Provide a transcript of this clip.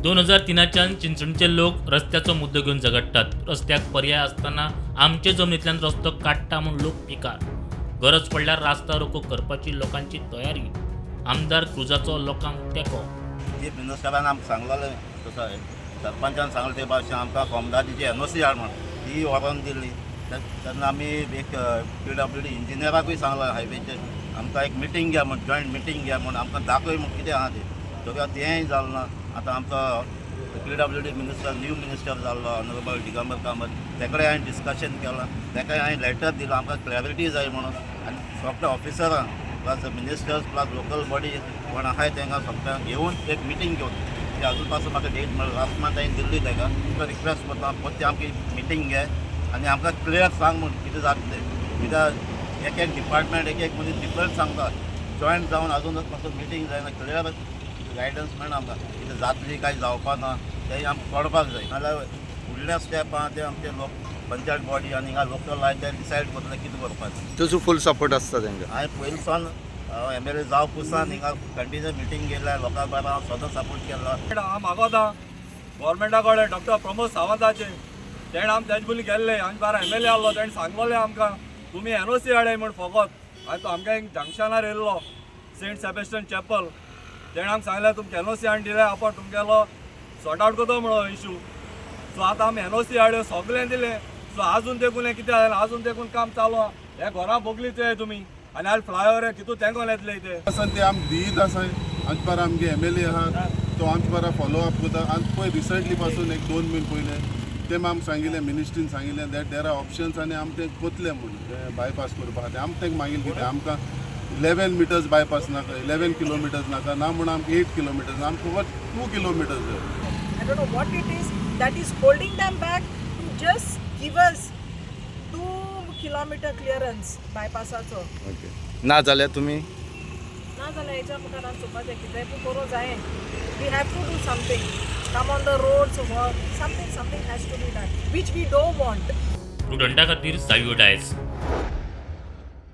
2003च्यान चिंचणचे लोक रस्त्याचो मुद्दो घेवन झगडटात. रस्त्याक पर्याय आसतना आमचे जमनींतल्यान रस्तो काडटा म्हूण लोक पिकार. गरज पडल्यार रास्ता रोको करपाची लोकांची तयारी. आमदार क्रुजाचो लोकांक तेंको. चीफ मिनिस्टरान आमकां सांगलेलें, तसो सरपंचान सांगलें ते भाशेन आमकां कोमदादीची एनओसी हाड म्हण, ती व्हरोन दिली. तेन्ना आमी एक पीडब्ल्यूडी इंजिनियराकूय सांगलां, हायवेचेर आमकां एक मिटींग घे म्हण, जॉयंट मिटींग घे म्हण, आमकां दाखय म्हण कितें आहा तें. सगळें तेंय जालें ना. आतां आमचो पीडब्ल्यूडी मिनिस्टर, न्यू मिनिस्टर जाल्लो ऑनरेबल दिगंबर कामत, तेकडे हांवें डिस्कशन केलां. तेकाय हांवें लेटर दिलां, आमकां क्लॅरिटी जाय म्हणून. आनी सगळे ऑफिसरांक plus ministers plus local body कोण आहाय तांकां सगळ्यांक घेवन एक मिटींग घेवन ती अजून पासून म्हाका डेट मेळ्ळी. लास्ट मंथ हांवें दिल्ली ताका. तुका रिक्वेस्ट करता, परती आमची मिटींग घे आनी आमकां क्लियर सांग म्हूण कितें जाता तें. कित्याक एक एक डिपार्टमेंट, एक एक मनीस डिफरंट सांगता. जॉयंट जावन अजून पासून मिटींग जायना. क्लियर गायडन्स मेळना आमकां. कितें जातली काय जावपा ना तें आमकां कळपाक जाय. नाजाल्यार फुडले स्टेप आहा ते आमचे लोक पंचायत बॉडी आनी हिंगा लोकल आहाय ते डिसायड करतले कितें करपाचें. तुजो फूल सपोर्ट आसता तांकां? हांवें पयलीं सावन एमएलए जावं पुसान हिंगा कंटिन्यू मिटींग गेल्या, लोकां बरोबर हांव सदां सपोर्ट केला. हांव मागोता गव्हर्मेंटा कडेन, डॉक्टर प्रमोद सावंताचे, तेणें आम तेजे पयलीं गेल्ले. आमचे बारा एमएलए आहलो, तेणें सांगलोलें आमकां तुमी एनओसी हाडाय म्हण फकत. आनी तो आमगे जंक्शनार येयल्लो, सेंट सेबेस्टन चॅपल. तेणें आमकां सांगलें, तुमकां एनओसी हाडून दिले, आपण तुमगेलो सॉर्ट आवट करतो म्हणो इशू. सो आतां आमी एनओसी हाडल्यो, सगळें दिलें. सो आजून देखून हें कितें जालें? आजून देखून काम चालू आहा. हे घरां बोगलीच हे तुमी आनी आज फ्लायओवर कितू तेंकोन येतले इथे. आसा ते आम दियत आसा. आमचे बारा आमगे एमएलए आहा, तो आमचे बारा फॉलो अप करता. आनी पळय, रिसंटली पासून एक 2 म्हयने पयले ते आमकां सांगिल्लें, मिनिस्ट्रीन सांगिल्लें that there are options आनी आम ते कोतले म्हूण बायपास करपा खातीर. आम तेंका मागीर कितें, आमकां 11 मिटर्स बायपास नाका, 11 किलोमिटर्स नाका ना म्हूण आमकां 8 किलोमिटर्स, आमकां फकत 2 किलोमिटर्स जाय. I don't know what it is that is holding them back to just give us 2 kilometer clearance bypassaचो. Okay, ना जाल्यार तुमी? ना जाल्यार हेच्या मुखार आमी चोवपाचें, कितें पूण करूं जाय. We have to do something, come on the roads, something, something has to be done, which we don't want. प्रुडंटा खातीर सावियो डायस.